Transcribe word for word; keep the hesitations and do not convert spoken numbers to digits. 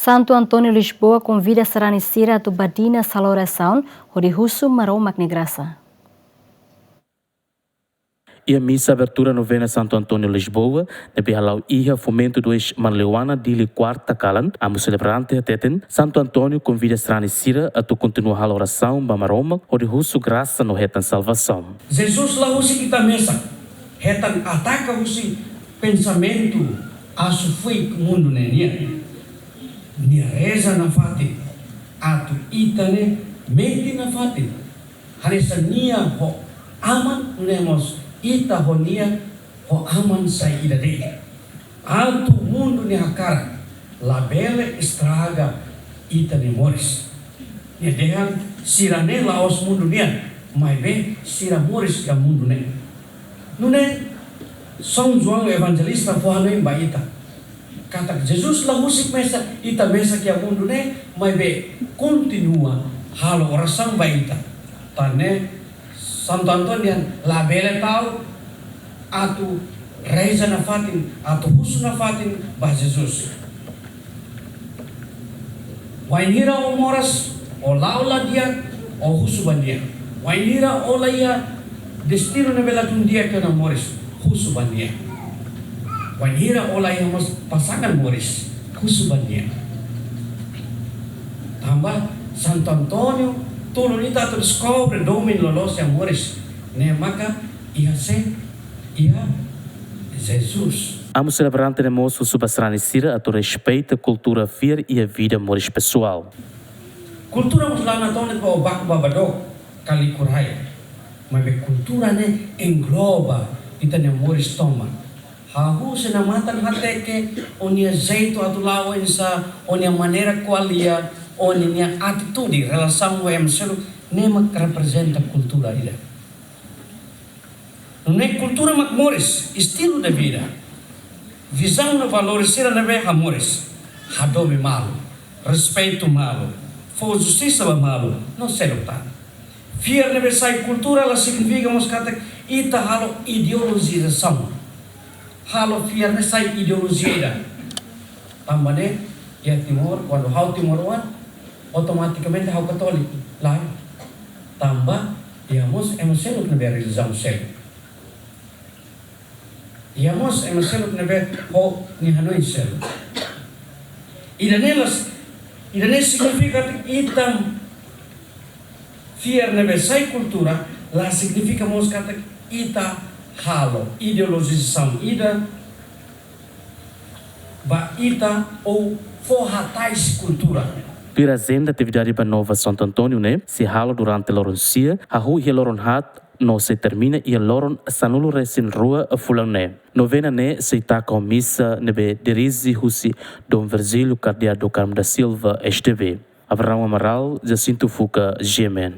Santo António Lisboa konvida sarani sira atu badinas halo orasaun hodi husu Maromak nia grasa. Iha misa abertura novena Santo António Lisboa, ne'ebé hala'o iha Fomento dois Manleuana, Dili, kuarta kalan, amu selebrante hateten, Santo António konvida sarani sira atu kontinua halo orasaun ba Maromak hodi husu grasa no hetan salvasaun. Jesus la husik ita mesak hetan ataka husi pensamentu asufuik mundu ne'e nian. Nia reza nafatin atu ita ne'e metin nafatin. Hanesan nia ho Aman, nune'e mós ita ho nia ho Aman sai ida de'it. Atu mundu nia hakarak labele estraga ita-nia moris. Nia dehan sira ne'e la'ós mundu nian, maibé sira moris iha mundu ne'e. Nune'e São João Evangelista fó-hanoin ba ita katak Jesus la husik mesak ita mesak iha mundu ne'e, maibé kontinua halo orasaun ba ita. Tan ne'e Santo António dehan labele ta'uk atu reza nafatin, atu husu nafatin ba Jesus. Wainhira ó moras, ó la'o la di'ak, ó husu ba nia. Wainhira ó la iha destinu ne'ebé ladún di'ak iha ó-nia moris, husu ba nia. Wainhira ó la iha mós pasangan moris, husu ba nia. Tanba Santo António tulun ita atu deskobre domin loloos iha moris. Ne'e maka iha sé? Iha Jesus. Amu selebrante ne'e mós husu ba sarani sira atu respeita kultura fiar iha vida moris pesoál. Kultura mós la natonet ba ó baku baba dook ka likur-hai. Maibé kultura ne'e engloba ita-nia moris tomak. Hahú husi namatan hateke, ó-nia jeitu atu la'o oinsá, ó-nia maneira ko'alia, ó-nia atitude, relasaun ho ema seluk, ne'e mak reprezenta kultura ida. Nune'e kultura mak moris, estilo de vida. Vizaun no valores sira ne'ebé hamoris, hadomi malu, respeitu malu, fó justisa ba malu, no seluk tan. Fiar ne'ebé sai kultura la signifika mós katak ita halo ideologizasaun. Halo fiar ne'e sai ideolojia ida. Tanba ne'e, iha Timor, kuandu ha'u timoroan, automatikamente ha'u katóliku. Lae. Tanba iha mós ema seluk ne'ebé relijiaun seluk. Iha mós ema seluk ne'ebé ho nia hanoin seluk. Ida-ne'e la s-, ida-ne'e signifika katak ita fiar ne'ebé sai kultura, la signifika mós katak ita halo ideologizasaun ida ba ita ou fó hatais kultura. Tuir ajenda, atividade ba Nova Santo António ne'e sei halo durante loron sia, hahú iha loron haat, no sei termina iha loron sanulu-resin-rua fulan ne'e. Novena ne'e sei taka ho misa ne'ebé dirije husi Dom Virgílio Cardeal do Carmo da Silva, S D B. Abraão Amaral, Jacinto Fuca, G M N.